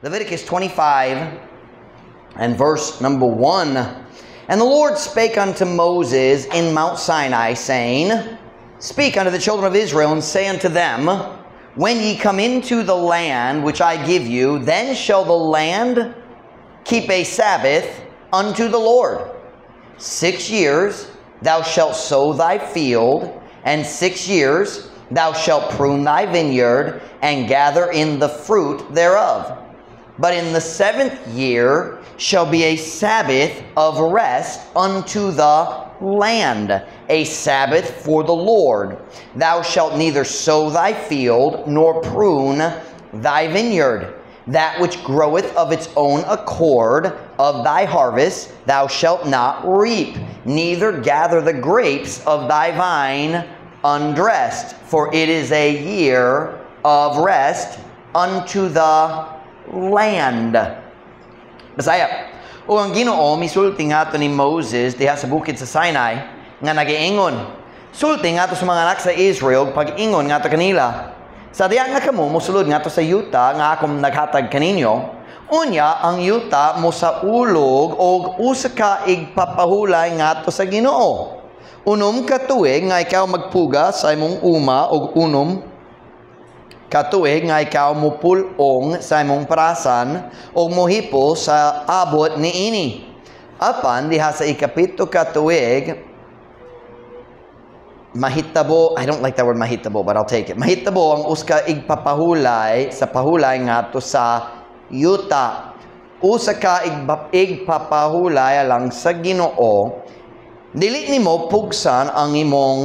Leviticus 25 and verse number 1. And the Lord spake unto Moses in Mount Sinai, saying, Speak unto the children of Israel, and say unto them, When ye come into the land which I give you, then shall the land keep a Sabbath unto the Lord. 6 years thou shalt sow thy field, and 6 years thou shalt prune thy vineyard, and gather in the fruit thereof. But in the seventh year shall be a Sabbath of rest unto the land, a Sabbath for the Lord. Thou shalt neither sow thy field nor prune thy vineyard. That which groweth of its own accord of thy harvest thou shalt not reap, neither gather the grapes of thy vine undressed, for it is a year of rest unto the land. Bisaya. Ug ang Ginoo misulti ngadto ni Moses diha sa bukid sa Sinai nga nagiingon. Sulti ngadto sa mga anak sa Israel pag-ingon ngadto kanila. Sa diha nga kamo mosulod ngadto sa yuta nga akong naghatag kaninyo, unya ang yuta mosaulog og usa ka igpapahulay ngadto sa Ginoo. 6 ka tuig nga ikaw magpuga sa imong uma ug 6 ka tuig nga ikaw mupul-ong sa imong parasan o mohipo sa abot niini. Apan diha sa 7 ka tuig mahitabo, I don't like that word "mahitabo," but I'll take it. Mahitabo ang usa ka igpapahulay sa pahulay ngadto sa yuta. Usa ka igpapahulay alang sa Ginoo. Dili nimo pugsan ang imong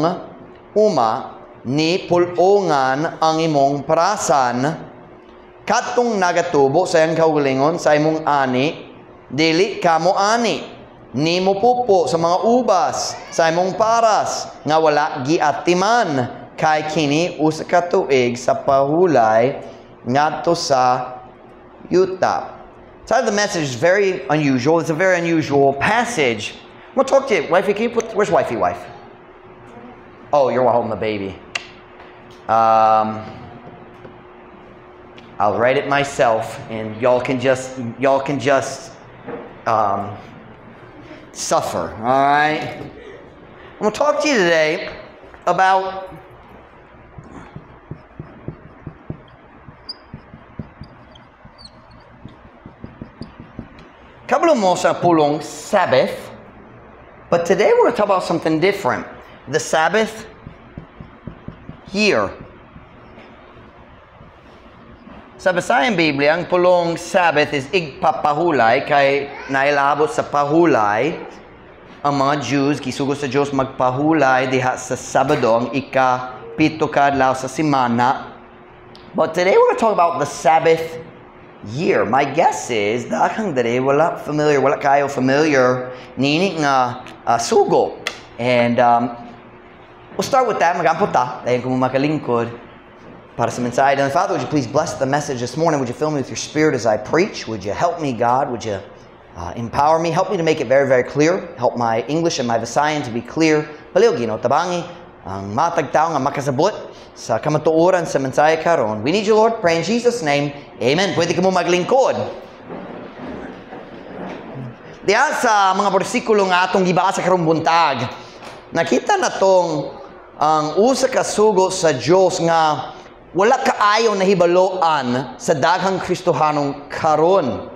uma ni pul-ongan ang imong parasan. Katong nagatubo sa iyang kaugalingon sa imong ani, dili ka mo ani ni mopupo sa mga ubas sa imong paras nga wala giatiman, kay kini usa ka tuig sa pahulay ngadto sa yuta. Title of the message is very unusual. It's a very unusual passage. I'm gonna talk to you. Wifey, can you put, where's wifey, wife? Oh, you're holding the baby. I'll write it myself, and y'all can just suffer. All right. I'm gonna talk to you today about kabalo mo sa pulong "Sabbath," but today we're going to talk about something different. The Sabbath year. Sa Bisayang Biblia, ang pulong "Sabbath" is "igpapahulay" kay nailabot sa pahulay ang mga Jews, gisugo sa Diyos magpahulay diha sa Sabado, ang 7 ka adlaw sa simana. But today we're going to talk about the Sabbath year. My guess is, daghang diri wala familiar, wala kayo familiar nini nga sugo. And we'll start with that. Magampo ta, dayon ko makalingkod para sa mensahe. And Father, would you please bless the message this morning? Would you fill me with your Spirit as I preach? Would you help me, God? Would you empower me? Help me to make it very, very clear. Help my English and my Visayan to be clear. Palihog, Ginoo, tabangi ang matag tao nga makasabot sa kamatuoran sa mensahe karon. We need you, Lord. Pray in Jesus' name. Amen. Pwede kamo maglingkod. Diya sa mga bersikulo nga atong gibasa karong buntag, nakita na tong ang usa ka sugo sa Dios nga wala kaayo nahibaloan sa daghang Kristohanong karon.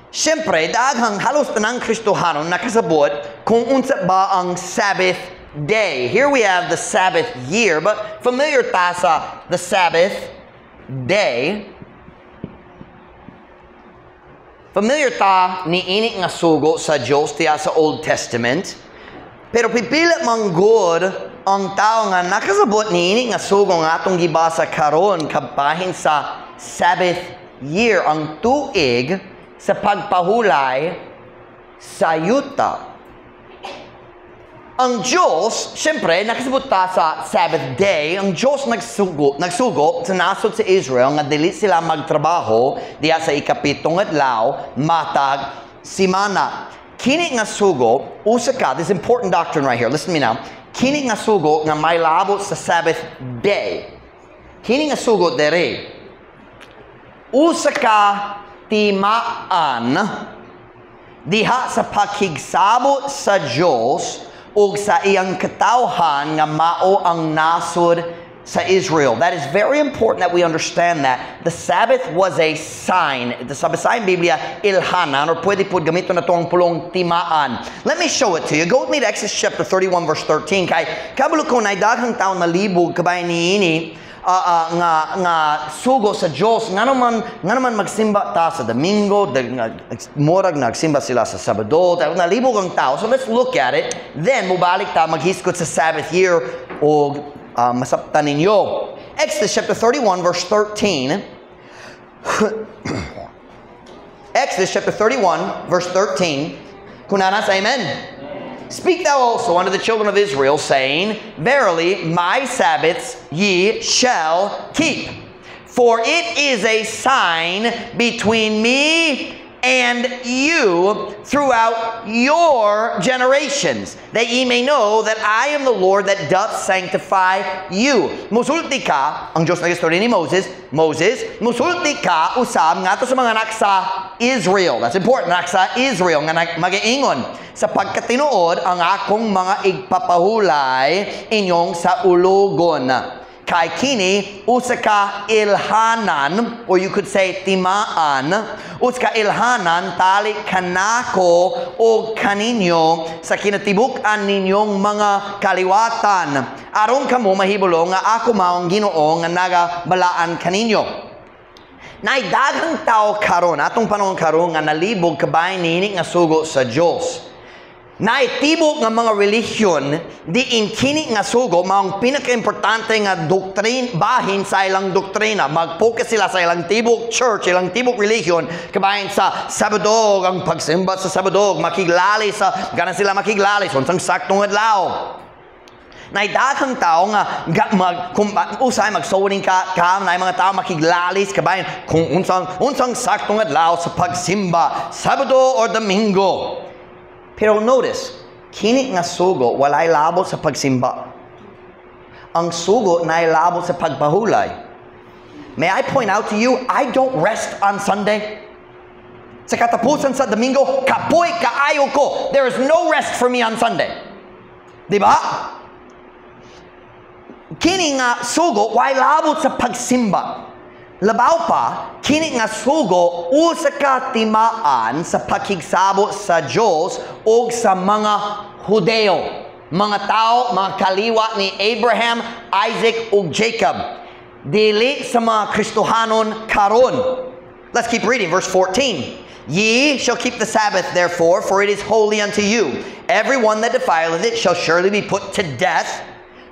Siyempre, daghang halos tanang Kristohanon nakasabot kung unsa ba ang Sabbath day. Here we have the Sabbath year, but familiar ta sa the Sabbath day. Familiar ta ni ini nga sugo sa Dios diya sa Old Testament. Pero pipila man gud ang tao nga nakasabot ni ini nga sugo nga atong gibasa karon kabahin sa Sabbath year, ang tuig sa pagpahulay sa yuta. Ang Diyos, siyempre, nakasabot ta sa Sabbath day, ang Diyos nagsugo sa nasod sa Israel nga dili sila magtrabaho diya sa 7 adlaw matag simana. Kini nga sugo, usa ka, this important doctrine right here, listen to me now. Kini nga sugo nga may labot sa Sabbath day. Kini nga sugo dere. Usa ka timaan diha sa pakigsabot sa Dios ug sa iyang katawhan nga mao ang nasod sa Israel. That is very important that we understand that. The Sabbath was a sign. Sa Bisayang Biblia, ilhanan, or pwede po gamiton nato ang pulong timaan. Let me show it to you. Go with me to Exodus chapter 31 verse 13. Kay kabalo ko na daghang tao nalibog kabay niini nga sugo sa Dios, ngano man magsimba ta sa Domingo, nga, murag nagsimba sila sa Sabado, nalibog ang tao. So let's look at it. Then mubalik ta maghisgot sa Sabbath year og masabtan ninyo. Exodus chapter 31 verse 13. Exodus chapter 31 verse 13. Kung naa na, say amen. Speak thou also unto the children of Israel, saying, "Verily, my Sabbaths ye shall keep. For it is a sign between me and you throughout your generations, that ye may know that I am the Lord that doth sanctify you." Musulti ka, ang Diyos nag-istorya ni Moses, "Moses, musulti ka usab ngadto sa mga anak sa Israel." That's important, anak sa Israel, nga magaingon, "Sa pagkatinuod, ang akong mga igpapahulay inyong saulogon. Kay kini usa ka ilhanan," or you could say timaan, "usa ka ilhanan tali kanako o kaninyo sa kinatibuk-an ninyong mga kaliwatan, aron kamo mahibalo nga ako mao ang Ginoo nga nagabalaan kaninyo." Nay daghang tao karon, atong panahon karon, nga nalibog kabay nini nga sugo sa Dios. Naitibok nga mga relihiyon diin kini nga sugo maong pinakaimportante nga doktrin bahin sa ilang doktrina. Mag-focus sila sa ilang tibok church, ilang tibok relihiyon kabahin sa Sabado, ang pagsimba sa Sabado, makiglali sa ganan sila makiglali unsang saktong adlaw. Nay daghang tao nga mag kung usay magsuling ka nay mga tao makiglalis kabahin kung unsang saktong adlaw sa pagsimba, Sabado or Domingo. Pero notice, kini nga sugo walay labot sa pagsimba. Ang sugo naay labot sa pagpahulay. May I point out to you, I don't rest on Sunday. Sa katapusan sa Domingo, kapoy kaayo ko. There is no rest for me on Sunday. Di ba? Kini nga sugo way labot sa pagsimba. Labaw pa, kini nga sugo usa ka timaan sa pakigsabot sa Dios ug sa mga Hudeo, mga tao, mga kaliwat ni Abraham, Isaac ug Jacob. Dili sa mga Kristohanon karon. Let's keep reading verse 14. "Ye shall keep the Sabbath, therefore, for it is holy unto you. Every one that defileth it shall surely be put to death.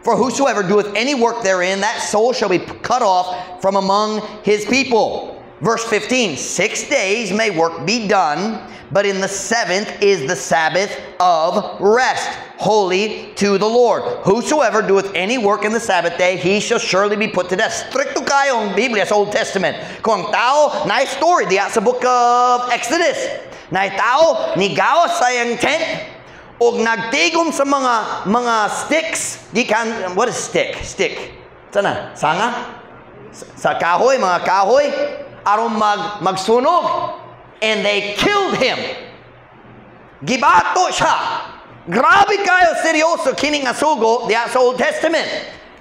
For whosoever doeth any work therein, that soul shall be cut off from among his people." Verse 15, "6 days may work be done, but in the seventh is the Sabbath of rest, holy to the Lord. Whosoever doeth any work in the Sabbath day, he shall surely be put to death." Stricto kayo ang Biblia sa Old Testament. Kung ang tao, na story diya sa book of Exodus, na tao, nigawas sa iyang tent, og nagtigom sa mga sticks gikan, what is stick? Stick sana sanga sa kahoy, mga kahoy, aron magsunog, and they killed him. Gibato siya. Grabe kayo seryoso kini nga sugo diya sa Old Testament.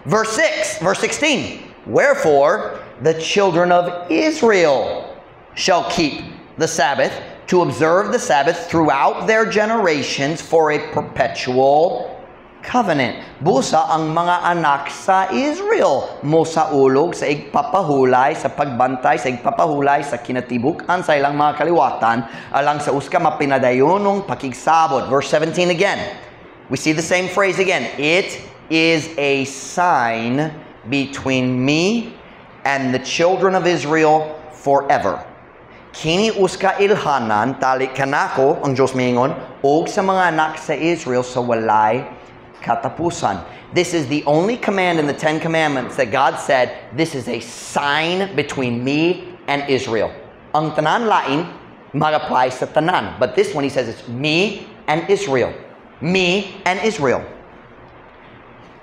Verse 6, verse 16, "Wherefore the children of Israel shall keep the Sabbath, to observe the Sabbath throughout their generations for a perpetual covenant." Busa ang mga anak sa Israel mosaulog sa igpapahulay, sa pagbantay, sa igpapahulay sa kinatibuk-an sa ilang mga kaliwatan alang sa usa ka mapinadayonong pakigsabot. Verse 17 again. We see the same phrase again. "It is a sign between me and the children of Israel forever." Kini usa ka ilhanan tali kanako, ang Diyos miingon, og sa mga anak sa Israel sa walay katapusan. This is the only command in the Ten Commandments that God said, "This is a sign between me and Israel." Ang tanan lain, mag-apply sa tanan. But this one, he says, it's me and Israel. Me and Israel.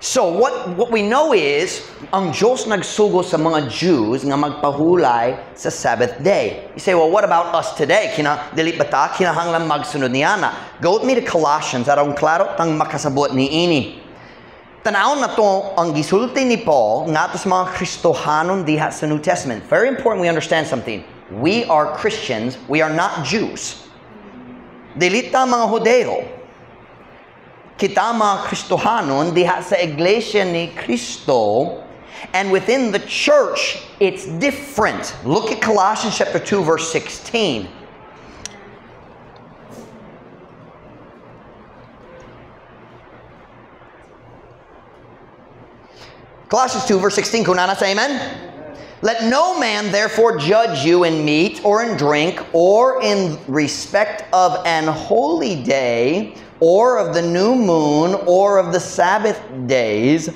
So what we know is, ang Diyos nagsugo sa mga Jews nga magpahulay sa Sabbath day. You say, "Well, what about us today? Kina, dili ba ta kinahanglan magsunod niana?" Go with me to Colossians aron klaro tang makasabot niini. Tanawon nato ang gisulti ni Paul ngadto sa mga Kristohanon diha sa New Testament. Very important we understand something. We are Christians, we are not Jews. Dili ta mga Hudeo. Kita mga Kristohanon diha sa Iglesia ni Kristo, and within the church, it's different. Look at Colossians chapter 2, verse 16. Colossians 2, verse 16, kung naa na, say amen. "Let no man therefore judge you in meat or in drink or in respect of an holy day or of the new moon or of the Sabbath days."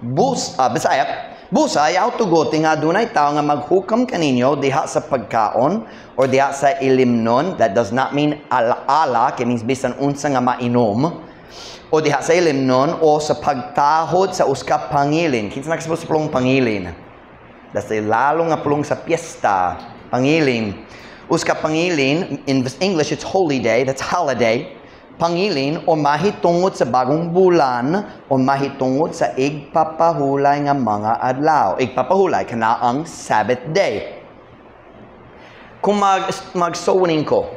Bisaya, "Busa, ayaw tuguti nga dunay tao nga maghukam kaninyo diha sa pagkaon or diha sa ilimnon." That does not mean alak, it means bisan unsa nga mainom. "O diha sa ilimnon o sa pagtahod sa usa ka pangilin." Kinsa nakasabot sa pulong pangilin? That's the lalo nga pulong sa piyesta, pangilin. "Usa ka pangilin," in English it's holy day, that's holiday. "Pangilin o mahitungod sa bagong bulan o mahitungod sa igpapahulay nga mga adlaw." Igpapahulay kana ang Sabbath day. Kung magsoning ko,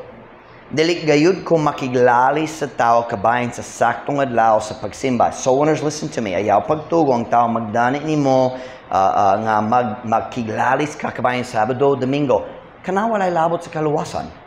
dili gayud ko makiglalis sa tao kabahin sa saktong adlaw sa pagsimba. Soul winners, listen to me. Ayaw pagtugo ang tao magdani nimo nga magkiglalis ka kabahin Sabado, Domingo. Kana walay labot sa kaluwasan.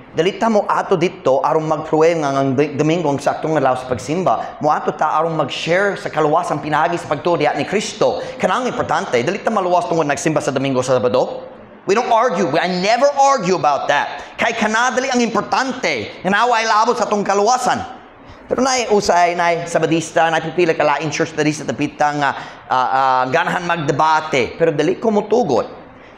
Dili ta mo ato dito aron magpruweb nga ang Domingo ang saktong adlaw sa pagsimba. Moato ta aron mag-share sa kaluwasan pinaagi sa pagtuo diha ni Kristo. Kana ang importante. Dili ta maluwas tungod nagsimba sa Domingo, sa Sabado. We don't argue. I never argue about that. Kay kanadali ang importante. Nga naway labot sa atong kaluwasan. Pero naay usay, naay Sabadista, naay pipila ka lain church diri sa dapita nga ganahan magdebate. Pero dili ko motugot.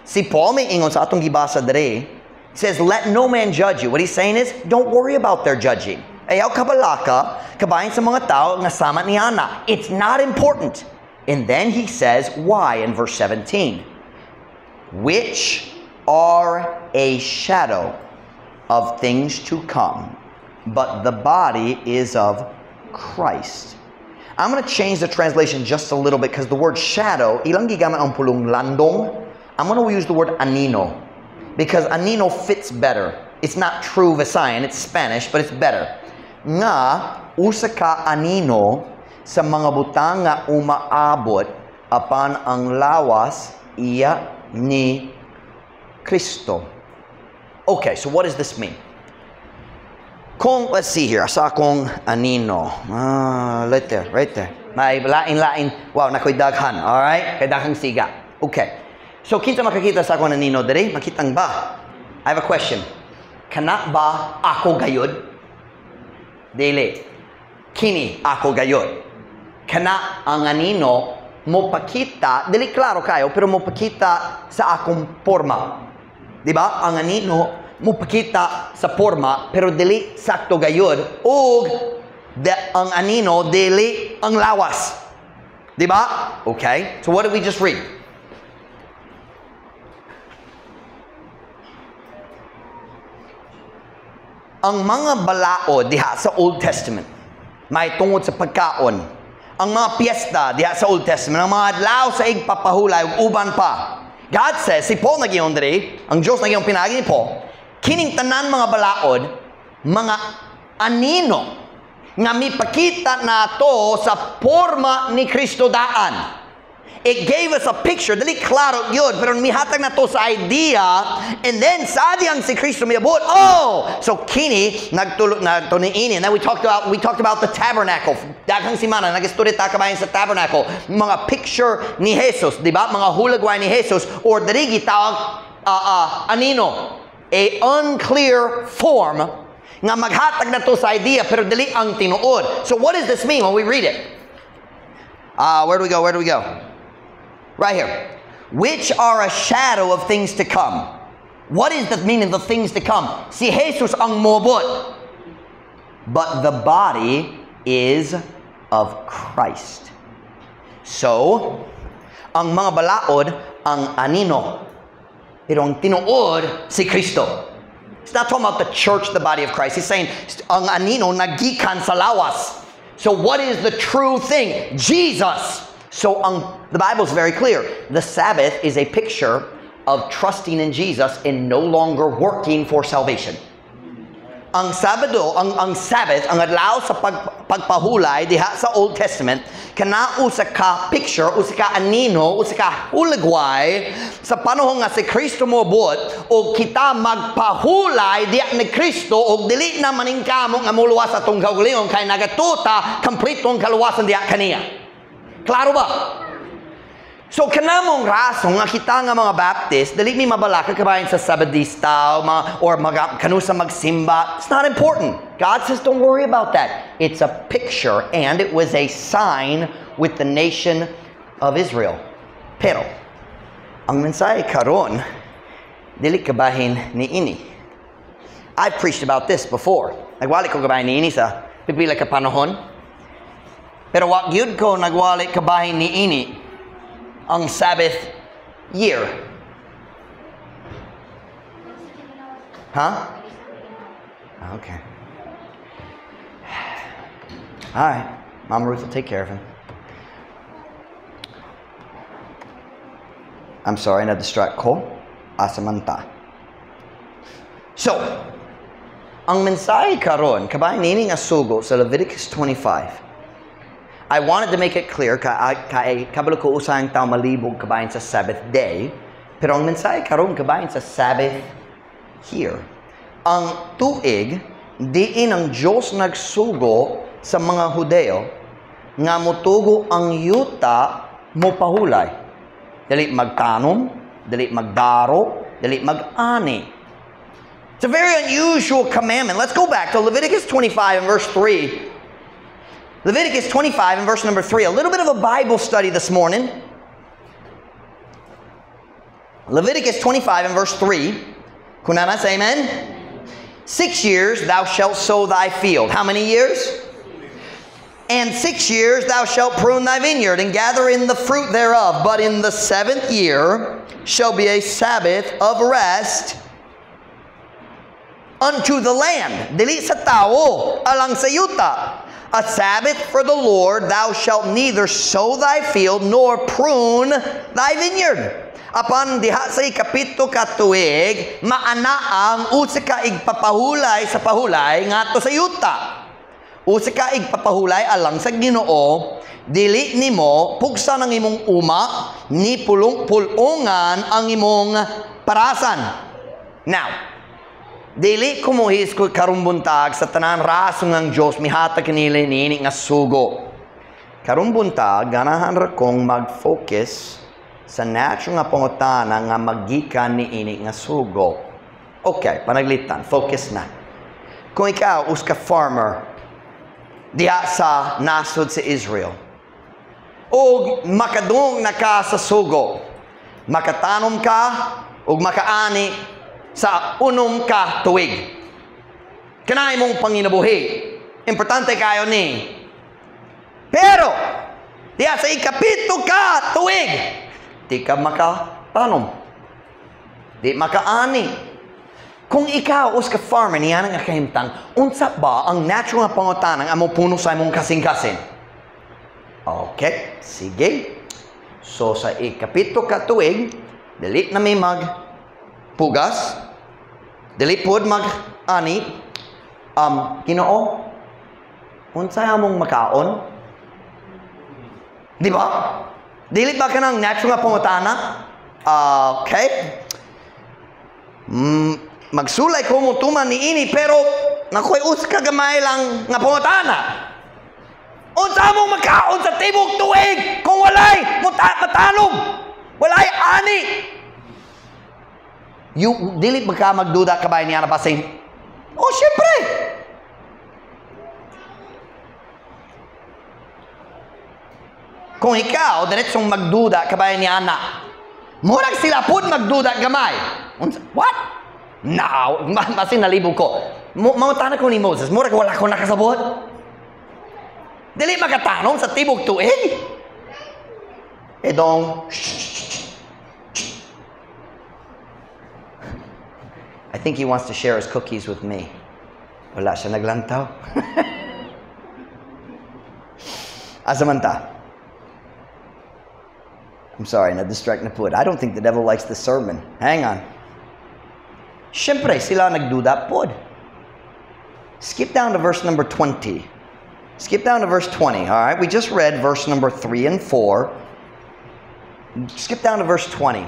Si Paul may ingon sa atong gibasa diri, says, "Let no man judge you." What he's saying is, don't worry about their judging. Ayaw kabalaka, kabahin sa mga tao nga sama ni ana. It's not important. And then he says, why in verse 17? "Which are a shadow of things to come, but the body is of Christ." I'm going to change the translation just a little bit because the word shadow, ilang gigamit ang pulong landong. I'm going to use the word anino because anino fits better. It's not true Visayan, it's Spanish, but it's better. Nga, usa ka anino sa mga butang nga umaabot apan ang lawas iya ni Kristo. Okay, so what does this mean? Kung, let's see here, asa akong anino. Ah, right there, right there. May lain-lain. Wow, nakoy daghan, all right? Kay daghang siga. Okay. So, kinsa makakita sa akong anino diri? Makitang ba? I have a question. Kana ba ako gayod? Dili. Kini ako gayod. Kana ang anino mo pakita, dili klaro kayo, pero mo pakita sa akong porma. Di ba? Ang anino mo pakita sa porma, pero dili sakto gayod, ug ang anino dili ang lawas. Di ba? Okay. So what did we just read? Ang mga balaod diha sa Old Testament, may tungod sa pagkaon. Ang mga piyesta diha sa Old Testament, ang mga adlaw sa igpapahulay ug uban pa. God says, si Paul nagyon diri, ang Diyos nagyon pinaagi ni Paul, kining tanan mga balaod, mga anino nga mipakita nato sa porma ni Kristo daan. It gave us a picture, dili klaro yun, pero mihatag na to sa idea, and then sa diyang si Kristo miabot, oh! So kini, nagtulo na to niini. And then we talked about the tabernacle. Daghang simana, nag-istorya ta kabahin sa tabernacle. Mga picture ni Jesus, di ba? Mga hulagway ni Jesus, or diri gitawag anino. A unclear form nga maghatag na to sa idea, pero dili ang tinuod. So what does this mean when we read it? Where do we go? Where do we go? Right here. "Which are a shadow of things to come." What is the meaning of the things to come? Si Jesus ang mobot. "But the body is of Christ." So, ang mga balaod ang anino. Pero ang tinuod si Kristo. He's not talking about the church, the body of Christ. He's saying ang anino nagikan sa lawas. So what is the true thing? Jesus. So the Bible is very clear. The Sabbath is a picture of trusting in Jesus and no longer working for salvation. Ang Sabado, ang Sabbath, ang adlaw sa pagpahulay diha sa Old Testament, kana usa ka picture, usa ka anino, usa ka hulagway sa panahon nga si Kristo moabot og kita magpahulay diha ni Kristo og dili na maningkamot nga moluwas atong kaugalingon kay nagatuta kompletong kaluwasan diha kaniya. Klaro ba? So kanamong rason nga kita nga mga Baptist, dili mi mabalaka kabahin sa Sabadista or mga kanusa magsimba. It's not important. God says don't worry about that. It's a picture and it was a sign with the nation of Israel. Pero ang mensahe karon dili kabahin ni ini. I've preached about this before. Nagwali ko kabahin ni ini sa pipila ka panahon. Pero wa gyud ko nagwali kabahin ni ini ang Sabbath year. Huh? Okay. All right. Mama Ruth will take care of him. I'm sorry, na-distract ko. Asamanta. So, ang mensahe karon, kabahin nini nga sugo sa Leviticus 25. I wanted to make it clear, kay kabalo ko usang tao malibog kabahin sa Sabbath day, pero ang mensahe karon kabahin sa Sabbath year. Ang tuig, diin ang Diyos nagsugo sa mga Hudeo nga motugo ang yuta mo pahulay. Dili magtanom, dili magdaro, dili mag-ani. It's a very unusual commandment. Let's go back to Leviticus 25 and verse 3. Leviticus 25 and verse number 3. A little bit of a Bible study this morning. Leviticus 25 and verse 3. Kunana, say amen. 6 years thou shalt sow thy field. How many years? And 6 years thou shalt prune thy vineyard and gather in the fruit thereof. But in the 7th year shall be a Sabbath of rest unto the land. Dili sa tao, alang sa yuta. A Sabbath for the Lord, thou shalt neither sow thy field nor prune thy vineyard. Apan diha sa ikapito ka tuig, maana ang usa ka igpapahulay sa pahulay ngadto sa yuta. Usa ka igpapahulay alang sa Ginoo, dili nimo pugsan ang imong uma, ni pulong-pulungan ang imong parasan. Now, dili ko mohiskot karong buntag sa tanan rason ang Dios mihatag kanila niini nga sugo. Karong buntag ganahan ra kong mag-focus sa natural nga pangutana nga magikan niini nga sugo. Okay, panaglitan, focus na. Kung ikaw usa ka farmer diha sa nasod sa Israel ug makadung na ka sa sugo, makatanom ka ug makaani sa unom ka tuig. Kanay mong panginabuhi. Importante kayo ni. Pero, diya sa ikapito ka tuig, di ka makatanom. Di makaani. Kung ikaw usa ka farmer niya nga kahimtang, unsa ba ang natural nga pangutanang amo puno sa imong kasing-kasing? Okay, sige. So sa ikapito ka tuig, dili na may mag pugas, dili pod mag-ani, Ginoo, unsay among makaon? Di ba? Dili ba kanang natural nga pangutana? Okay. Magsulay ko mo tuman ni ini, pero nakoy usa ka gamay lang nga pangutana. Unsa among makaon sa tibok tuig kung walay matanom, walay ani? You, dili ba ka magduda ka ba niya na basin? Oh, syempre. Kung ikaw, diretsong magduda ka ba niya na? Murag sila pud magduda gamay. What? No, basin nalibog ko. Mangutana ko ni Moses, murag wala ko nakasabot. Dili makatanong sa tibok tuig. Hey, Dong. I think he wants to share his cookies with me. Wala siya naglantaw. Asa man ta? I'm sorry, na-distract na po. I don't think the devil likes the sermon. Hang on. Siyempre, sila nagduda pod. Skip down to verse number 20. Skip down to verse 20, all right? We just read verse number 3 and 4. Skip down to verse 20.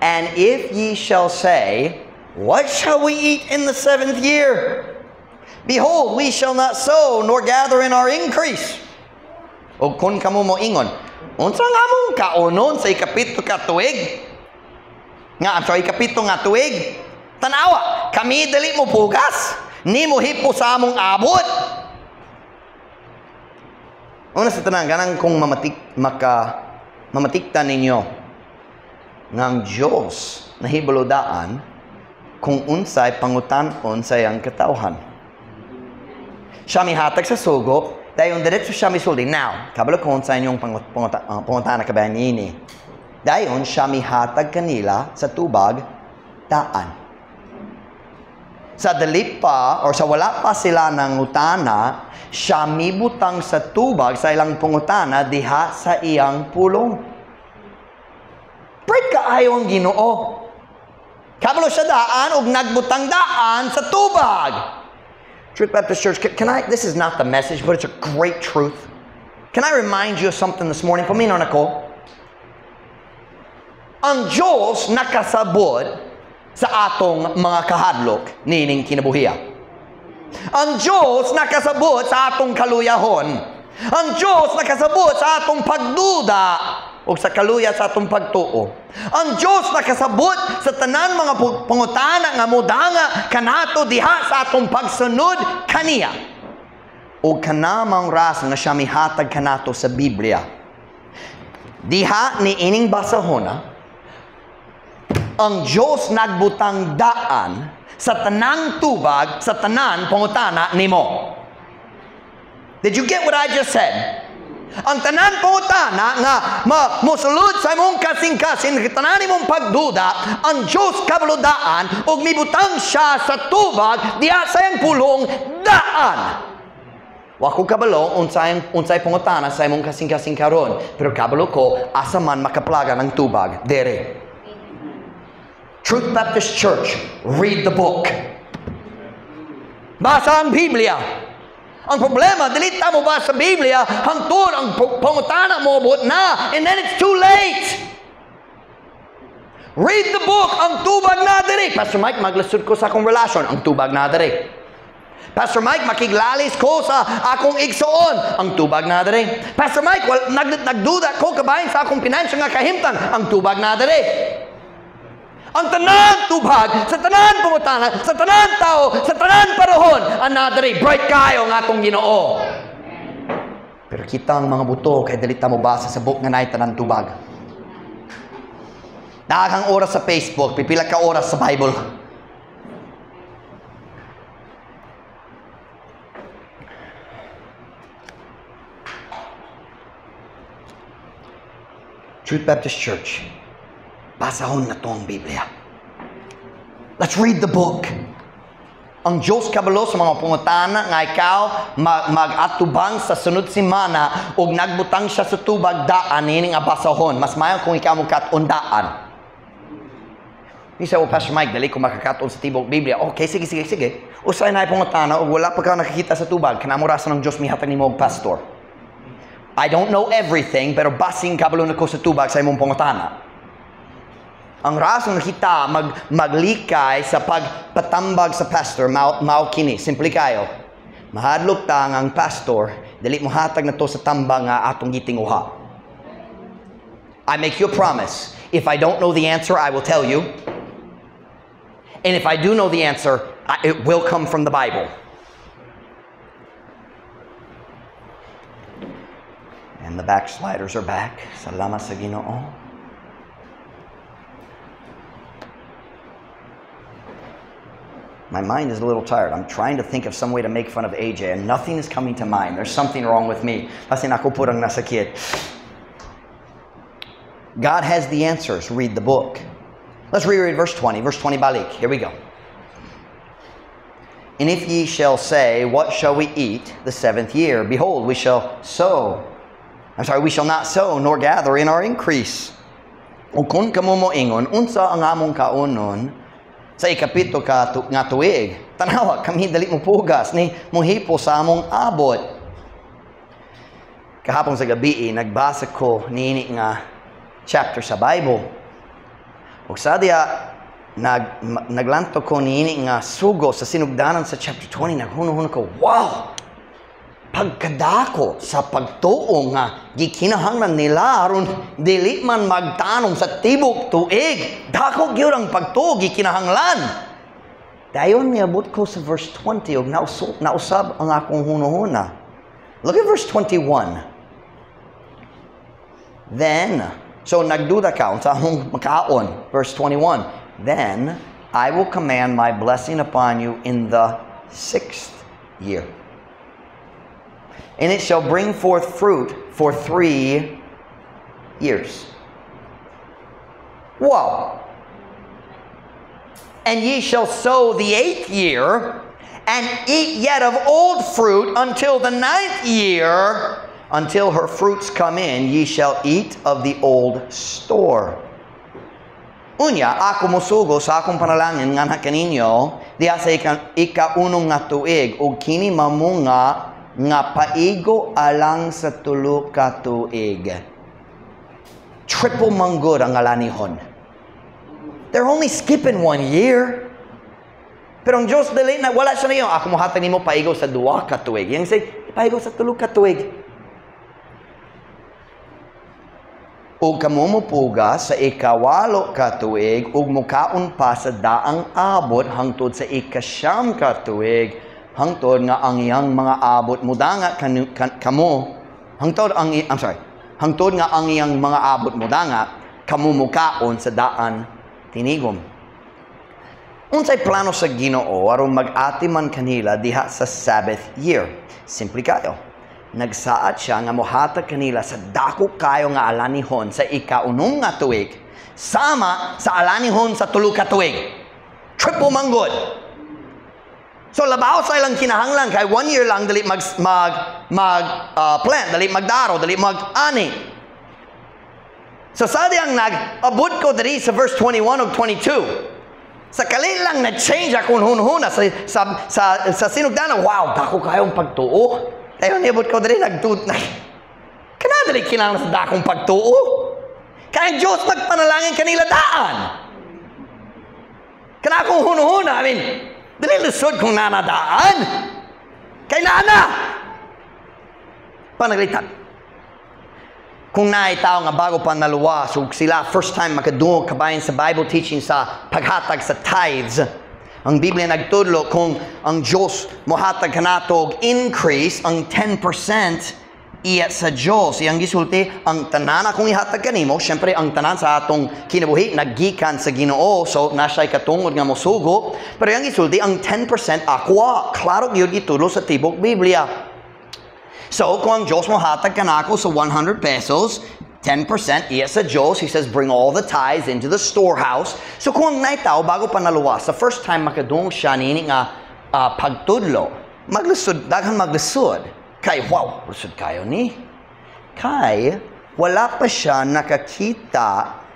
And if ye shall say, what shall we eat in the seventh year? Behold, we shall not sow nor gather in our increase. O kung kamo mo ingon, unsa nga mong kaonon sa ikapito ka tuig? Nga, I'm sorry, ikapito nga tuig. Tanawa, kami dali mo pugas, ni mo hipo sa among abot. Una sa tanan, ganang kung mamatikta ninyo nga ang Diyos nahibalo-daan kung unsay pangutan-on sa iyang katawhan. Siya mihatag sa sugo, dayon diretso siya misulti. Now, kabalo ko sa inyong pangutana kabayan niini. Dayon siya mihatag kanila sa tubag daan. Sa dali pa, or sa wala pa sila ng utana, siya mibutang sa tubag sa ilang pangutana diha sa iyang pulong. Pwede kaayo ang Ginoo. Kabalo siya daan og nagbutang daan sa tubag. Truth Baptist Church, can I, this is not the message, but it's a great truth. Can I remind you of something this morning? Paminaw na ko. Ang Diyos nakasabot sa atong mga kahadlok nining kinabuhiya. Ang Diyos nakasabot sa atong kaluyahon. Ang Diyos nakasabot sa atong pagduda o sa kaluya sa atong pagtuo. Ang Diyos nakasabot sa tanan mga pangutana nga mudanga kanato diha sa atong pagsunod kaniya. O kanamang rason nga siya mihatag kanato sa Biblia. Diha ni ining basahona, ang Diyos nagbutang daan sa tanang tubag, sa tanan pangutana nimo. Did you get what I just said? Ang tanan pangutana nga mosulod sa imong kasing-kasing, tanan imong pagduda, ang Diyos kabaludaan ug mibutang siya sa tubag diha sa iyang pulong daan. Wa ko kabalo unsay pangutana sa imong kasing-kasing karon, pero kabalo ko asa man makaplaga ng tubag dere. Truth Baptist Church, read the book. Basa ang Biblia. Ang problema, dili ta mo ba sa Biblia, hangtod ang pangutana mo abot na, and then it's too late. Read the book, ang tubag na diri. Pastor Mike, maglisod ko sa akong relasyon, ang tubag na diri. Pastor Mike, makiglalis ko sa akong igsoon, ang tubag na diri. Pastor Mike, well, nagduda ko kabahin sa akong pinansya nga kahimtang, ang tubag na diri. Ang tanan tubag, sa tanan pangutana, sa tanan tao, sa tanan panahon, ang nadari, bright kayo ang atong Ginoo. Pero kita ang mga buto, kay dali ta mo basa sa book nga naay tanan tubag. Daghang oras sa Facebook, pipila ka oras sa Bible. Truth Baptist Church, basahon na to ang Biblia. Let's read the book. Ang Diyos kabalo sa mga pangutana nga ikaw mag-atubang sa sunod semana ug nagbutang siya sa tubag daan nining basahon. Mas maayo kung ikaw mokat-on daan. You say, oh, Pastor Mike, dali ko makakaton sa tibok Biblia. Okay, sige, sige, sige. Usay na pangutana ug wala pa ka nakakita sa tubag, kanamo rason ng Diyos mihatag nimo og pastor. I don't know everything, pero basing kabalo na ko sa tubag sa imong pangutana. Ang rason kita maglikay sa pagpatambag sa pastor, mao kini, simple kayo. Mahadlok ta nga ang pastor, dili mo hatag na to sa tambang nga atong gitinguha. I make you a promise. If I don't know the answer, I will tell you. And if I do know the answer, it will come from the Bible. And the backsliders are back. Salamat sa Ginoo. My mind is a little tired. I'm trying to think of some way to make fun of AJ, and nothing is coming to mind. There's something wrong with me. Basin ako purang nasakit. God has the answers. Read the book. Let's reread verse 20. Verse 20 balik. Here we go. "And if ye shall say, 'What shall we eat the seventh year?' Behold, we shall sow. I'm sorry, we shall not sow nor gather in our increase." O kung kamo mo ingon, "Unsa ang among kaunon sa ikapito ka nga tuig? Tanawa, kami dali mo pugas ni mohipo sa among abot." Kahapon sa gabi, nagbasa ko niini nga chapter sa Bible. Ug sa diya, naglanto ko niini nga sugo sa sinugdanan sa chapter 20, naghuno-huno ko, "Wow! Pagkadako sa pagtuo nga gikinahanglan nila aron dili man magtanom sa tibok tuig. Dako gyud ang pagtuo gikinahanglan." Dayon niabot ko sa verse 20 ug nausab ang akong hunuhuna. Look at verse 21. Then, so nagduda ka unsa among makaon. Verse 21. "Then I will command my blessing upon you in the sixth year, and it shall bring forth fruit for 3 years." Wow. "And ye shall sow the eighth year, and eat yet of old fruit until the ninth year, until her fruits come in, ye shall eat of the old store." "Unya, ako mosugo sa akong panalangin nganha kaninyo, diha sa ikaunong nga tuig, ug kini mamunga nga paigo alang sa 3 ka tuig." Triple manggod ang alanihon. They're only skipping one year. Pero ang Diyos dili na wala siya niyo. "Ako mohatag nimo paigo sa 2 ka tuig." Yang say, paigo sa 3 ka tuig. "Ug kamo mopuga sa 8 ka tuig ug mukaon pa sa daang abot hangtod sa 9 ka tuig, hangtod nga ang iyang mga abot mudanga kamo hangtod ang, I'm sorry, hangtod nga ang iyang mga abot mudanga, kamo mukaon sa daan tinigom." Unsay plano sa Ginoo aron mag-atiman kanila diha sa Sabbath year? Simple kayo. Nagsaad siya nga mohatag kanila sa dako kayo nga alanihon sa ikaunong nga tuig sama sa alanihon sa 3 ka tuig. Triple manggod. So labaw sa ilang kinahanglan kay one year lang dali mag mag mag plant, dali magdaro, dali mag-ani. So sa diyang nag-abot ko diri sa verse 21 ug 22. Sa kali lang na-change akong hunhuna sa sinugdanan, wow, dako kayong pagtuo. Ayon, niabot ko diri nagtut na. Kanadali kinahanglan sa dakong pagtuo. Kaya Diyos magpanalangin kanila daan. Kana akong hunuhuna, I mean, dili lisod kung nanadaan. Kay nana. Panagalitan. Kung naay tao nga bago pa naluwas ug sila first time makadungog kabahin sa Bible teaching sa paghatag sa tithes, ang Biblia nagtudlo kung ang Diyos mohatag kanato og increase, ang 10% iya sa Diyos. Iyang gisulti, ang tanan akong ihatag kanimo, syempre ang tanan sa atong kinabuhi naggikan sa Ginoo, so na siya'y katungod nga mosugo, pero iyang gisulti, ang 10% ako, klaro gyud gitudlo sa tibok Biblia. So, kung ang Diyos mohatag kanako sa 100 pesos, 10% iya sa Diyos. He says, "Bring all the tithes into the storehouse." So, kung ang naitaw, bago pa naluwas, sa first time makadungog siya nini nga pagtudlo, maglisod, daghan maglisod. Kay, wow, lisod kayo ni. Kay, wala pa siya nakakita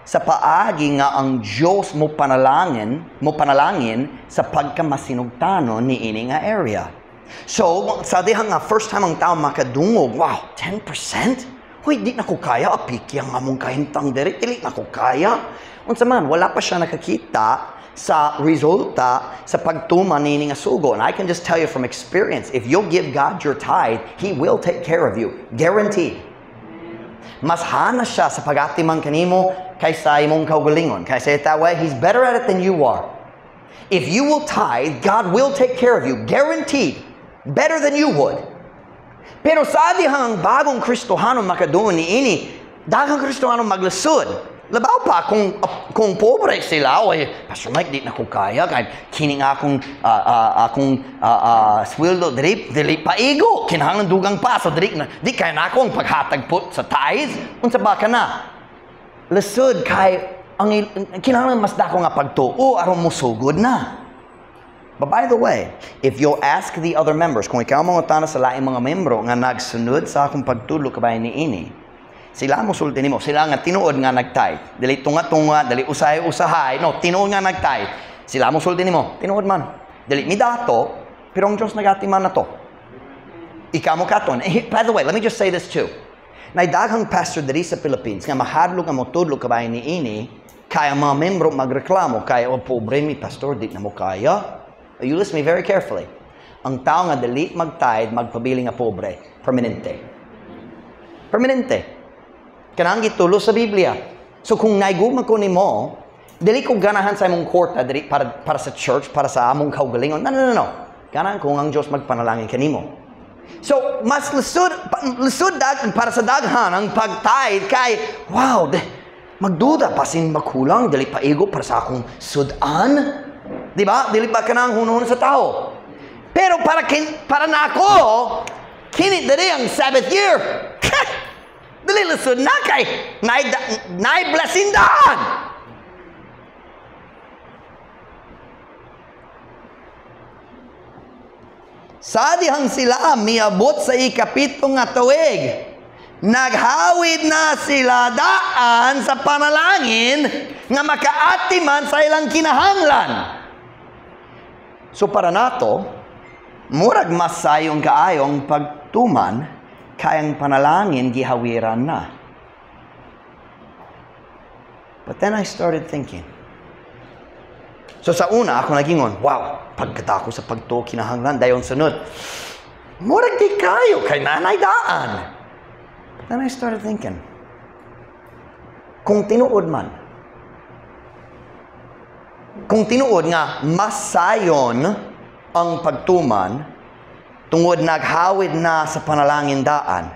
sa paagi nga ang Diyos mo panalangin sa pagkamasinugtanon ni ini nga area. So, sa diha nga first time ang tao makadungog, "Wow, 10%? Huy, di na ko kaya, apiki ang among kahintang diri, dili na ko kaya." Unsa man, wala pa siya nakakita sa resulta sa pagtuman niini nga sugo. And I can just tell you from experience, if you'll give God your tithe, He will take care of you. Guaranteed. Mas hana siya sa pag-atiman kanimo kaysa imong kaugalingon. Can I say it that way? He's better at it than you are. If you will tithe, God will take care of you. Guaranteed. Better than you would. Pero sa dihang bagong Kristohano makadungog ni ini, daghang Kristohano maglisod. Labaw pa kung pobre sila, "Oy, Pastor Mike, di na ko kaya kahit kini nga akong sweldo diri dili paigo, kinahanglan dugang pa, so dili na di kaya na akong paghatag po sa tithe." Unsa ba ka na? Lisod kay ang kinahanglan mas dako nga pagtuo aron mosugod na. But by the way, if you'll ask the other members, kung ikaw mangutana sa laing mga membro nga nagsunod sa akong pagtudlo kabahin niini, sila mosulti nimo, sila nga tinuod nga nag-tithe. Dili tunga-tunga, dili usahay-usahay, no, tinuod nga nag-tithe. Sila mosulti nimo, tinuod man. Dili mi dato, pero ang Diyos nagatiman na to. Ikaw mo katon. By the way, let me just say this too. Nay daghang pastor diri sa Philippines nga mahadlok nga motudlo kabahin niini, kaya mga membro magreklamo, kaya o pobre mi pastor, di na mo kaya. You listen to me very carefully. Ang tao nga dili mag-tithe, magpabili nga pobre. Permanente. Permanente. Kanang gitulo sa Biblia. So kung naigugma ko nimo, dili ko ganahan sa imong kwarta dili para sa church, para sa among kaugalingon. No, no, no, no. Ganahan ko ang Diyos magpanalangin kanimo. So, mas lisod para sa daghan ang pag-tithe kay, wow, magduda, basin magkulang, dili paigo para sa akong sudan. Di ba? Dili ba ka nang hunhun sa tao? Pero para nako, kini dili ang Sabbath year. Dili lisod na kay naay blessing daan. Sa dihang sila miabot sa 7 nga tuig, naghawid na sila daan sa panalangin nga makaatiman sa ilang kinahanglan. So para nato, murag masayong kaayong pagtuman kayang panalangin gihawiran na. But then I started thinking. So sa una, ako nagingon, wow, pagkatako sa pagtuo kinahanglan, dayon sunod. Murag di kayo, kay nanay daan. But then I started thinking, kung tinuod man, kung tinuod nga masayon ang pagtuman, tungod naghawid na sa panalangin daan,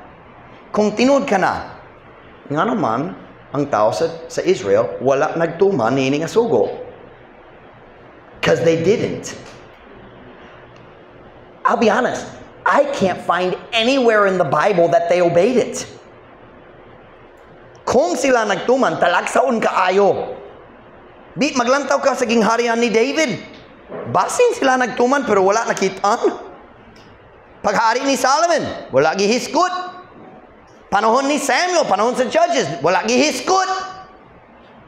kung tinuod ka na, nga naman, ang tao sa Israel, wala nagtuman niini nga sugo. Because they didn't. I'll be honest, I can't find anywhere in the Bible that they obeyed it. Kung sila nagtuman, talagsaon kaayo. Di, maglantaw ka sa gingharian ni David. Basin sila nagtuman pero wala nakitaan. Paghari ni Solomon, wala gihiskot. Panahon ni Samuel, panahon sa Judges, wala gihiskot.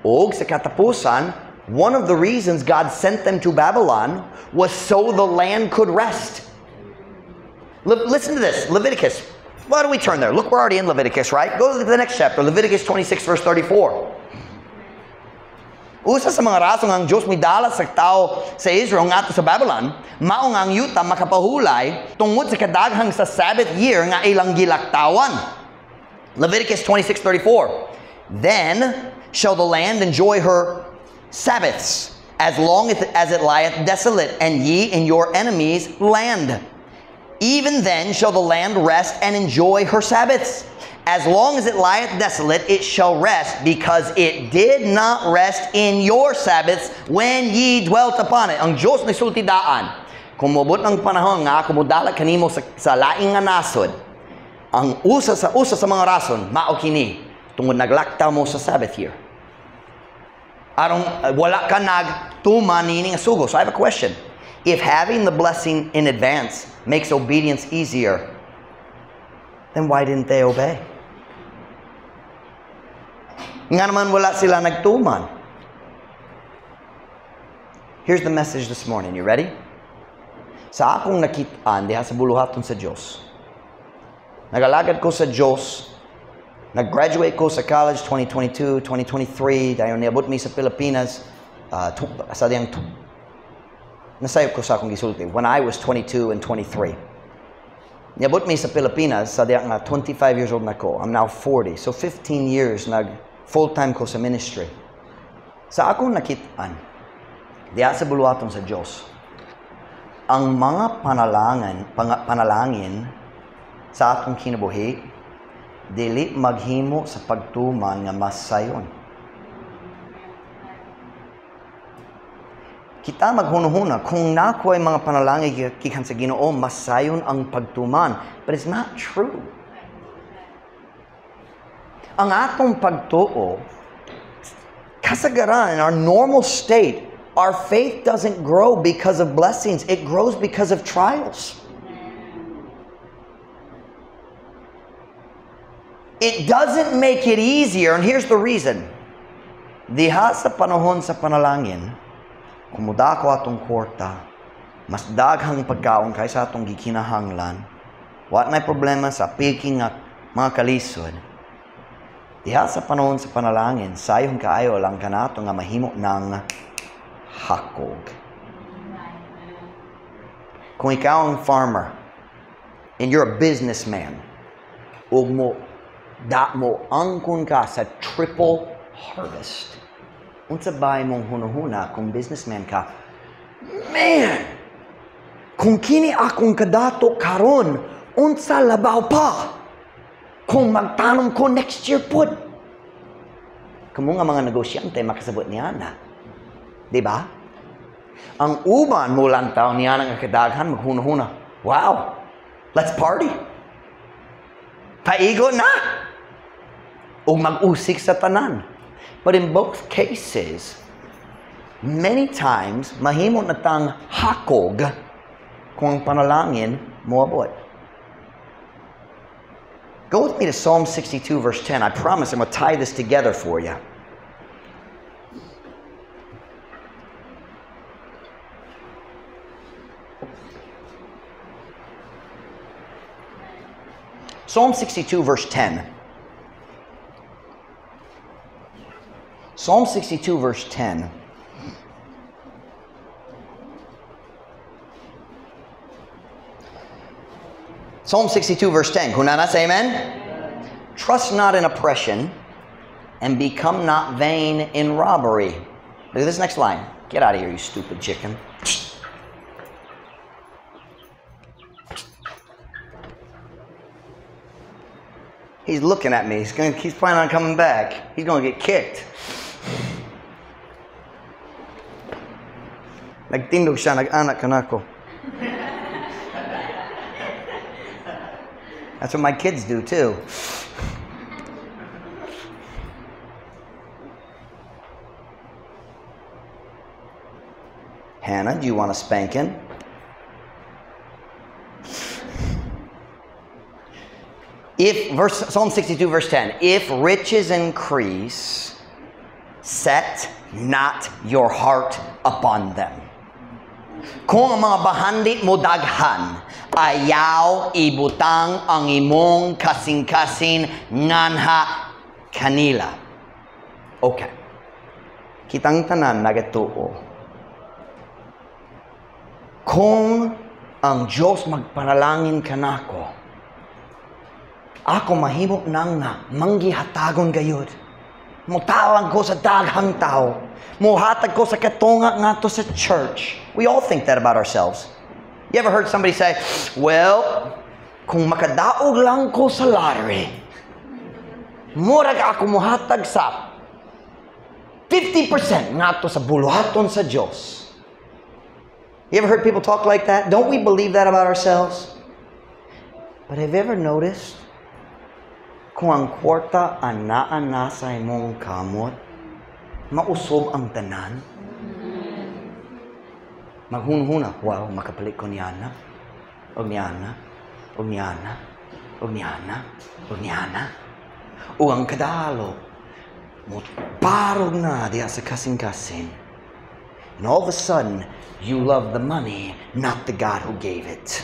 Og sa katapusan, one of the reasons God sent them to Babylon was so the land could rest. Listen to this, Leviticus. Why don't we turn there? Look, we're already in Leviticus, right? Go to the next chapter, Leviticus 26, verse 34. Usa sa mga rason ang Diyos midala sa tao sa Israel ngadto sa Babylon, mao nga ang yuta makapahulay tungod sa kadaghang sa Sabbath year nga ilang gilaktawan. Leviticus 26:34. Then shall the land enjoy her Sabbaths, as long as it lieth desolate, and ye in your enemies' land. Even then shall the land rest and enjoy her Sabbaths. As long as it lieth desolate, it shall rest, because it did not rest in your Sabbaths when ye dwelt upon it. Ang Diyos nagsulti daan, kung moabot ang panahon nga ako modala kanimo sa laing nga nasod, ang usa sa mga rason, mao kini, tungod naglaktaw mo sa Sabbath year. Aron wala ka nagtuman niini nga sugo. So I have a question. If having the blessing in advance makes obedience easier, then why didn't they obey? Nga naman wala sila nagtuman. Here's the message this morning. You ready? Sa akong nakitaan diha sa buluhaton sa Dios. Nagalagad ko sa Dios. Nag-graduate ko sa college 2022, 2023, dayon niabot mi sa Pilipinas, sa diyang nasayop ko sa akong gisulti, when I was 22 and 23. Niabot mi sa Pilipinas, sa diyang nga 25 years old na ko. I'm now 40. So 15 years nag full-time ko sa ministry. Sa akong nakitaan, diya sa buluhaton sa Diyos, ang mga panalangin sa atong kinabuhi, dili maghimo sa pagtuman nga masayon. Kita maghunuhuna kung nakuha mga panalangin gikan sa Ginoo, masayon ang pagtuman. But it's not true. Ang atong pagtuo Kasagaran, in our normal state, our faith doesn't grow because of blessings. It grows because of trials. It doesn't make it easier, and here's the reason. Diha sa panahon sa panalangin, kung mudako atong kwarta, mas daghang pagkaon kaysa atong gikinahanglan, wa nay problema sa piki nga mga kalisod. Diha sa panahon sa panalangin, sayon kaayo lang kanato nga mahimo ng hakog. Kung ikaw ang farmer and you're a businessman, ug mo da mo angkon ka sa triple harvest. Unsa ba imong hunahuna kung businessman ka? Man, kung kini akong kadato karon, unsa labaw pa kung magtanom ko next year pud? Kamo nga mga negosyante makasabot niya na. Di ba? Ang uban mo lantaw niya nga kadaghan maghunahuna. Wow, let's party. Paigo na. O mag-usik sa tanan. But in both cases, many times, mahimo na tang hakog kung ang panalangin moabot. Go with me to Psalm 62 verse 10. I promise I'm going to tie this together for you. Psalm 62 verse 10. Psalm 62 verse 10. Psalm 62 verse 10. Kunana, say amen? Trust not in oppression and become not vain in robbery. Look at this next line. Get out of here, you stupid chicken. He's looking at me. He's planning on coming back. He's going to get kicked. Nagtindog siya, nag-anak kanako. That's what my kids do too. Hannah, do you want a spanking? If Psalm 62 verse 10, if riches increase, set not your heart upon them. Kung ang mga bahandi mo daghan, ayaw ibutang ang imong kasing-kasing nganha kanila. Okay. Kitang tanan nagatuo. Kung ang Diyos magpanalangin kanako, ako mahimo nang na manggihatagon gayud. Mutawag ko sa daghang tao. Muhatag ko sa katunga ngadto sa church. We all think that about ourselves. You ever heard somebody say, well, kung makadaog lang ko sa lottery, murag ako muhatag sa 50% ngadto sa buluhaton sa Diyos. You ever heard people talk like that? Don't we believe that about ourselves? But have you ever noticed kung ang kwarta anaa na sa imong kamot, mausob ang tanan? Maghunhuna, wow, makapalit ko niana, og niana, og niana, og niana, og niana. O ang kadalo, moparog na diha sa kasing-kasing. And all of a sudden, you love the money, not the God who gave it.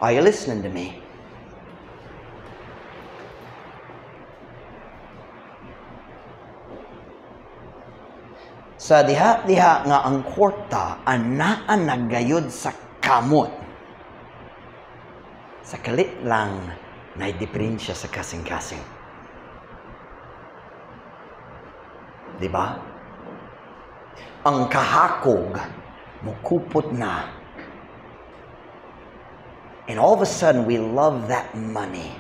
Are you listening to me? Sa diha-diha nga ang kwarta anaa nagayod sa kamot. Sa kalit lang nay diferensya sa kasing-kasing. Di ba? Ang kahakog mukupot na. And all of a sudden we love that money.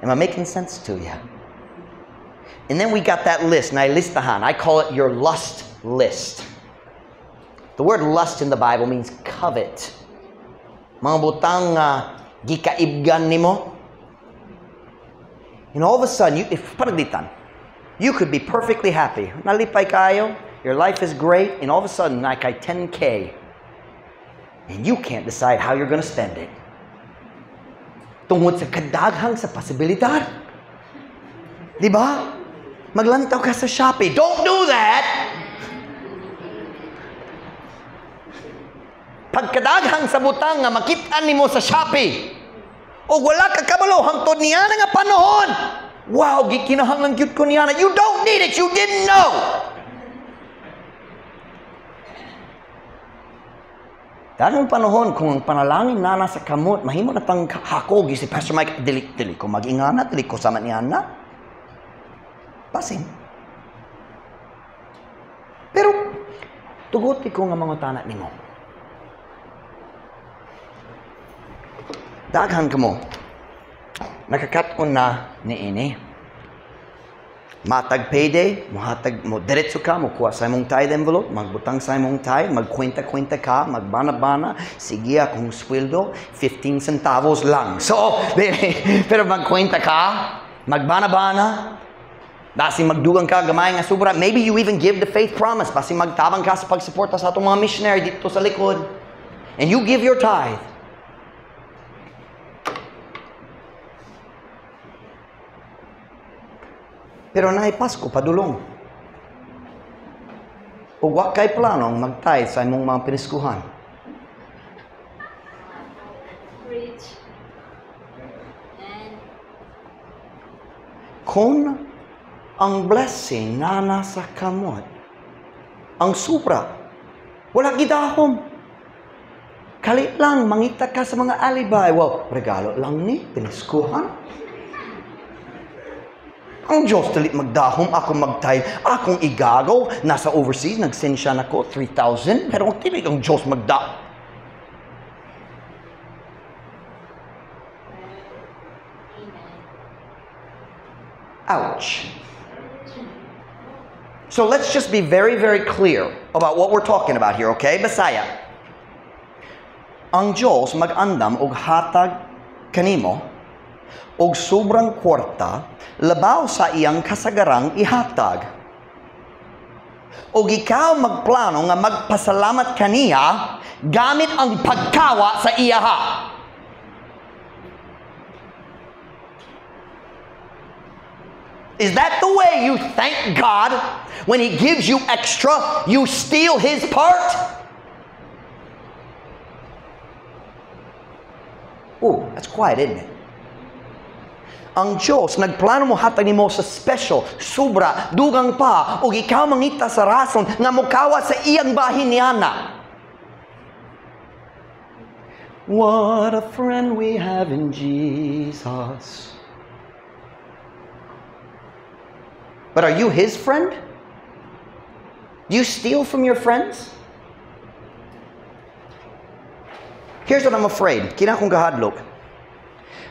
Am I making sense to you? And then we got that list, nailistahan. I call it your lust list. The word lust in the Bible means covet. Mga butang gikaibgan nimo. And all of a sudden, if panaglitan, You could be perfectly happy. Nalipay kayo, your life is great, and all of a sudden, naa kay 10K. And you can't decide how you're gonna spend it. Tungod sa kadaghang sa posibilidad. Di ba? Maglantaw ka sa Shopee. Don't do that! Pagkadaghang sa butang nga makit-an nimo sa Shopee, o wala ka kabalo hangtod niya nga panahon. Wow, gikinahanglan gyud ko niya. You don't need it. You didn't know. Daghang panahon kung ang panalangin na nasa kamot, mahimo na tang hakog si Pastor Mike, dili dili ko mag-ingana, dili ko sama niya na. Basin. Pero tuguti ko nga mga tanak nimo. Daghan kamo nakakat-on na niini. Matag payday, mohatag mo diretso ka, mokuha sa imong tithe envelope, magbutang sa imong tithe, magkwenta-kwenta ka, magbana-bana, sige akong sweldo, 15 centavos lang. So, pero magkwenta ka, magbana-bana, basi magdugang ka gamay nga sobra. Maybe you even give the faith promise, basi magtabang ka sa pagsuporta sa atong mga missionary dito sa likod. And you give your tithe. Pero naay Pasko padulong. O wa kay planong mag-tithe sa imong mga piniskuhan. Preach. And Kung ang blessing na nasa kamot, ang sobra, wala gidahom. Kalit lang, mangita ka sa mga alibay. Well, regalo lang ni, piniskuhan. Ang Diyos dili magdahom, ako mag-tithe, akong igagaw, nasa overseas, nag-send siya nako 3,000, pero ang dili ang Diyos magda. Amen. Ouch. So let's just be very, very clear about what we're talking about here, okay? Bisaya. Ang Diyos mag-andam og hatag kanimo og sobrang kwarta labaw sa iyang kasagarang ihatag. Og ikaw magplano nga magpasalamat kaniya gamit ang pagkawa sa iyaha. Is that the way you thank God when He gives you extra? You steal His part? Ooh, that's quiet, isn't it? Ang Diyos, nagplano mo hatag nimo sa special, sobra, dugang pa, ug ikaw mangita sa rason nga mukawa sa iyang bahin niana. What a friend we have in Jesus. But are you His friend? Do you steal from your friends? Here's what I'm afraid. Kini akong gahadlok.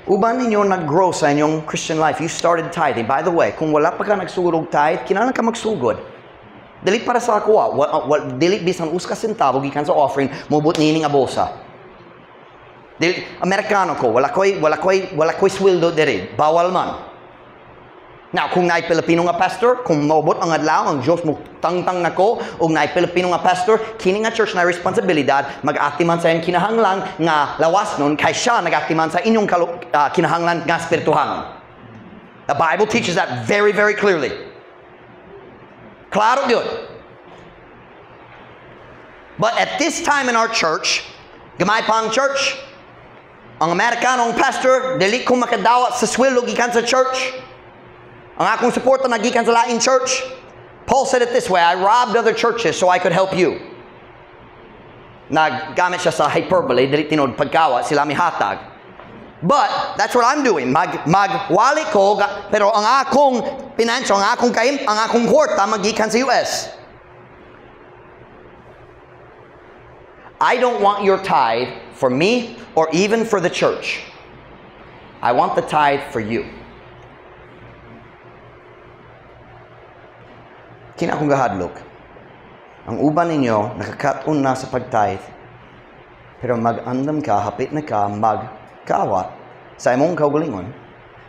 Uban ninyo nag-grow sa inyong Christian life. You started tithing. By the way, kung wala pa ka nagsugod og tithe, kinahanglan ka magsugod. Dili para sa ako, dili bisan usa ka sentavo gikan sa offering, mobot niini nga bulsa. Dili, Amerikano ko, wala ko'y sweldo diri. Bawal man. Now, kung naay Pilipino nga pastor, kung maubot ang adlaw, ang Diyos mo tangtang nako, ug naay Pilipino nga pastor, kini nga church na responsibilidad, mag-atiman sa iyang kinahanglan nga lawas nun, kay siya nag-atiman sa inyong kinahanglan nga spirituhanon. The Bible teaches that very, very clearly. Klaro yun. But at this time in our church, gamay pa ang church, ang Amerikanong pastor, dili ko makadawat sa sweldo gikan sa church. Ang akong suporta nagikan sa laing church. Paul said it this way, "I robbed other churches so I could help you." Naggamit siya sa hyperbole, dili tinuod pagkawa, sila mihatag. But that's what I'm doing. Magwali ko, pero ang akong financial, ang akong kaim, ang akong kwarta magikan sa US. I don't want your tithe for me or even for the church. I want the tithe for you. Kini akong gahadlok. Ang uban ninyo nakakaton na sa pag-tithe, pero mag-andam ka, hapit na ka, magkawat sa imong kaugalingon,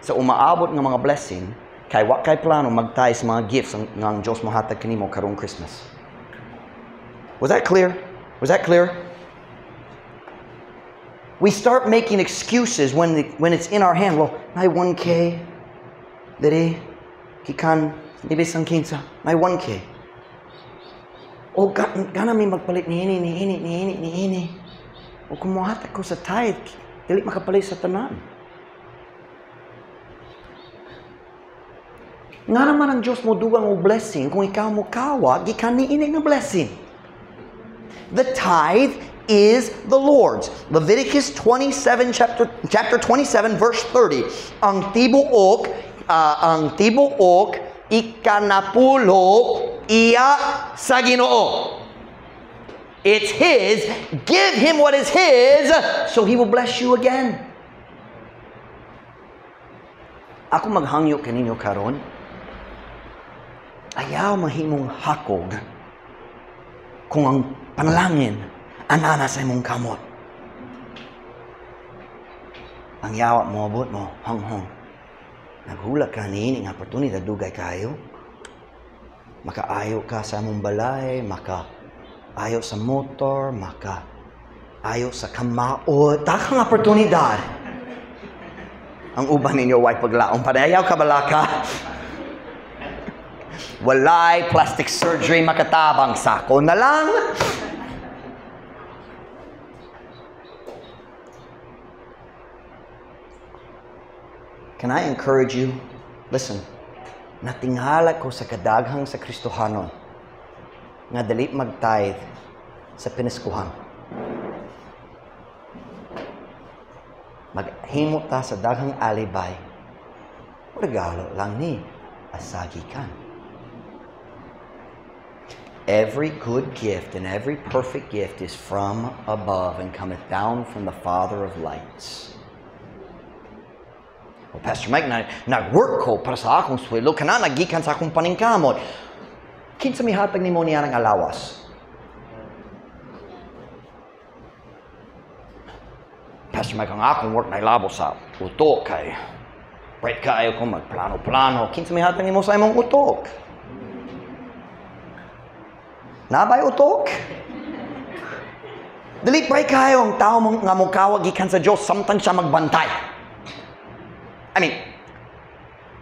sa umaabot nga mga blessing, Kay wa kay plano magtay sa mga gifts nga ang Diyos mohatag kanimo karong Christmas. Was that clear? Was that clear? We start making excuses when it's in our hand. Well, may 1K, diri, kikan, nibis ang kinsa, may 1K. O gana mi magpalit ni ini, ni ini, ni ini, ni ini. O kung mohatag ko sa tithe, dili makapalit sa tanan. Nga naman ang Diyos mo dugang og blessing kung ikaw mo kawat, gikan ni ini nga blessing. The tithe is the Lord's. Leviticus 27, chapter 27, verse 30. Ang tibuok ikanapulo iya sa Ginoo. It's His. Give Him what is His, so He will bless you again. Ako maghangyo kaninyo karon. Ayaw mahimong hakog kung ang panalangin anana sa imong kamot. Ang yawa mo abot mo, honghong. Naghula ka niini nga oportunidad dugay kayo. Makaayo ka sa imong balay, makaayo sa motor, makaayo sa kamao. Dakang oportunidad. Ang uban ninyo way paglaom pa. Ayaw ka balaka. Walay plastic surgery makatabang sako na lang. Can I encourage you? Listen, natingala ko sa kadaghang sa Kristohanon nga dali mag-tithe sa piniskuhan. Maghimo ta sa daghang alibay. Regalo lang ni asagi kan. Every good gift and every perfect gift is from above and cometh down from the Father of lights. Well, Pastor Mike, nag-work ko para sa akong sweldo, kana nagikan sa akong paningkamot. Kinsa mihatag nimo niya ng alawas? Pastor Mike, ang akong work nailabo sa utok kay break kaayo ko magplano-plano. Kinsa mihatag nimo sa imong utok? Nabay utok? Dili break kayo ang tao nga mukawag gikan sa Dios samtang siya magbantay. I mean,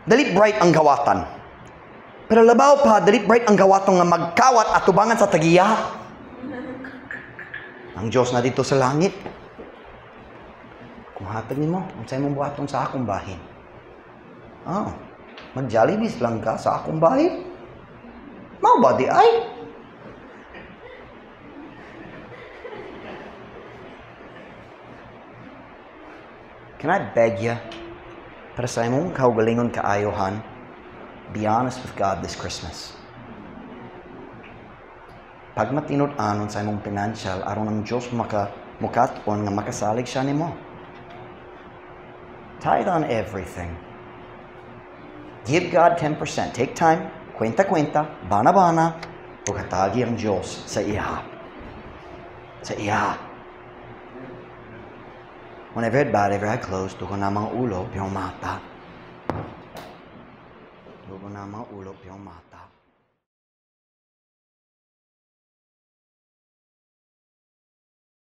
dali bright ang gawatan. Pero labaw pa, dali bright ang gawatan nga magkawat at tubangan sa tagiya. Ang Diyos na dito sa langit. Kung hatag nimo, unsay imong buhaton sa akong bahin? Oh, mag-Jollibees lang ka sa akong bahin? Mao ba di ay? Can I beg you? Para sa imong kaugalingon kaayohan, be honest with God this Christmas. Pag matinud-anon sa imong pinansyal, aron ang Diyos mukat-on nga makasalig siya nimo. Tithe on everything. Give God 10%. Take time, kwenta-kwenta, bana-bana, ug hatagi ang Diyos sa iya. Sa iya. When every head bowed, every eye closed, dugo na mga ulo, piyong mata. Dugo na mga ulo, piyong mata.